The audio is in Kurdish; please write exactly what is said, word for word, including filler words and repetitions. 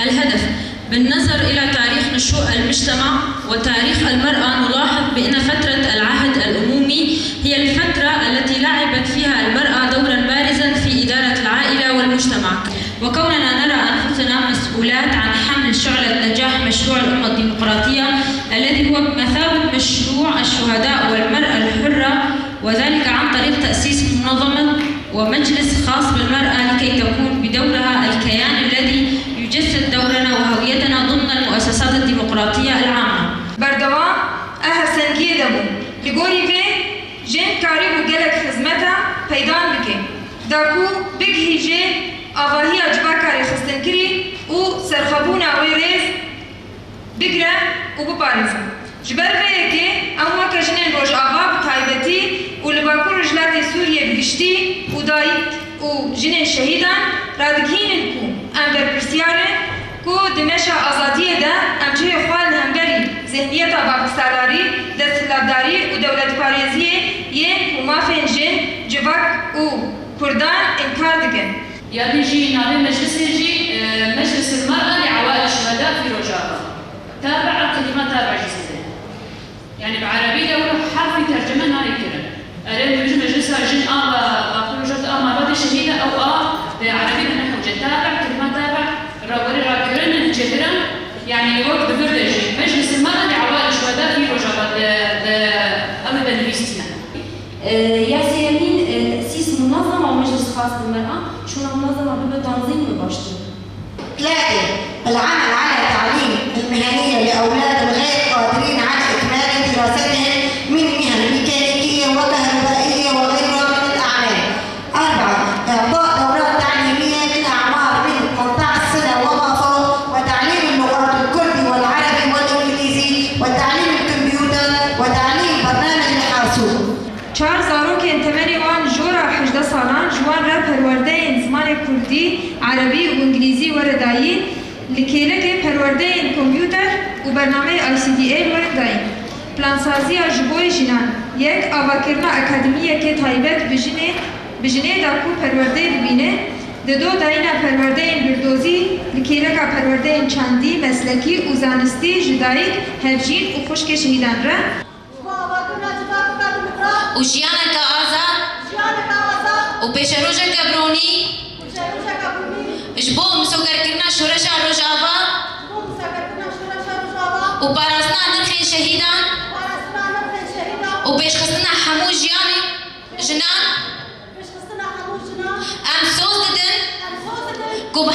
الهدف. بالنظر إلى تاريخ نشوء المجتمع وتاريخ المرأة، نلاحظ بأن فترة العهد الأموي هي الفترة التي لعبت فيها المرأة دورا بارزا في إدارة العائلة والمجتمع. وكوننا نرى أنفسنا مسؤولات عن حمل شعلة نجاح مشروع الأمة الديمقراطية الذي هو بمثابة مشروع الشهداء والمرأة الحرة، وذلك عن طريق تأسيس منظمة ومجلس خاص بالمرأة لكي تكون بدورها الكيان الذي يجسد دورنا وهويتنا ضمن المؤسسات الديمقراطية العامة. Berdewam e hevsengiyê de bû. Li gorî vê, jin karîbû gelek xizmeta peydan bike, da ku bigihîje avahiya civaka rêxistinkirî û serxwebûna wê rêz bigire û biparêze. Ji ber vê yekê em weke jinên Rojava bi taybetî û li Bakur Rojhilatê Sûriyê bi giştî û dayik û jinên şehîdan radigihînin ku em berpirsiyar in ku di meşa azadiyê de em cihê xwe li hemberî zihniyeta bakursalarî, desthilatdarî û dewletparêziyê yên ku mafên jin, civak û kurdan înkar dikin. Yanî jî navê meclisê jî, e, Meclis el-Mer'a li Awail Şuheda fi Rojava. Tabi'a, kelîma tabi'a jî zêde. Yanî bi erebî de wilo herfî tercime nayê kirin. Erê, min ji meclisa jin a Bakur Rojava a malbatê şehîd e, ew a bi erebî de nehewce. Tabi'a, kelîma tabi'a, rawerî rakirin çêtir e. Yanî wek di vir de jî. Meclis el-Mer'a li Awail Şuheda fi Rojava de, de, ew de nivîsîne. E, ya sêyemîn, e, tesîs munazama û meclis xas bi mer'a, şûna munazama bibe tanzîm û baştir. ثلاثة، العمل على تعليم المهنية لأولاد الغير قادرين على إكمال دراستهم من مهن ميكانيكية وكهربائية وغيرها من الأعمال. أربعة، إعطاء دورات تعليمية للأعمار من ثمنتعش سنة وما فوق، وتعليم اللغات الكردي والعربي والإنجليزي، وتعليم الكمبيوتر، وتعليم برنامج الحاسوب. Çar zarokên temenê wan jora hejdeh salan ji wan re perwerdeyên zimanê kurdî, erebî û îngilîzî were dayîn, li kêlekê perwerdeyên kompûter û bernameyê I C D A were dayîn. Plansaziya ji bo jinan, yek, avakirina akademiyeke taybet bi jinê, bi jinê da ku perwerdeyê bibîne, dido dayîna perwerdeyên birdozî li kêleka perwerdeyên çandî, meslekî û zanistî ji dayik, hevjîn û xwişkê şehîdan re. Ji bo avakirina civakeke demokrat, û jiyaneke azad, jiyaneke azad, û pêşerojeke bironî, pêşerojeke bironî, ji bo misogerkirina şoreşa Rojava, ji bo misogerkirina şoreşa Rojava, û parastina nirxên şehîdan, parastina nirxên şehîdan, û pêşxistina hemû jiyanê jinan, pêşxistina hemû jinan, em soz didin, em soz didin, ku bi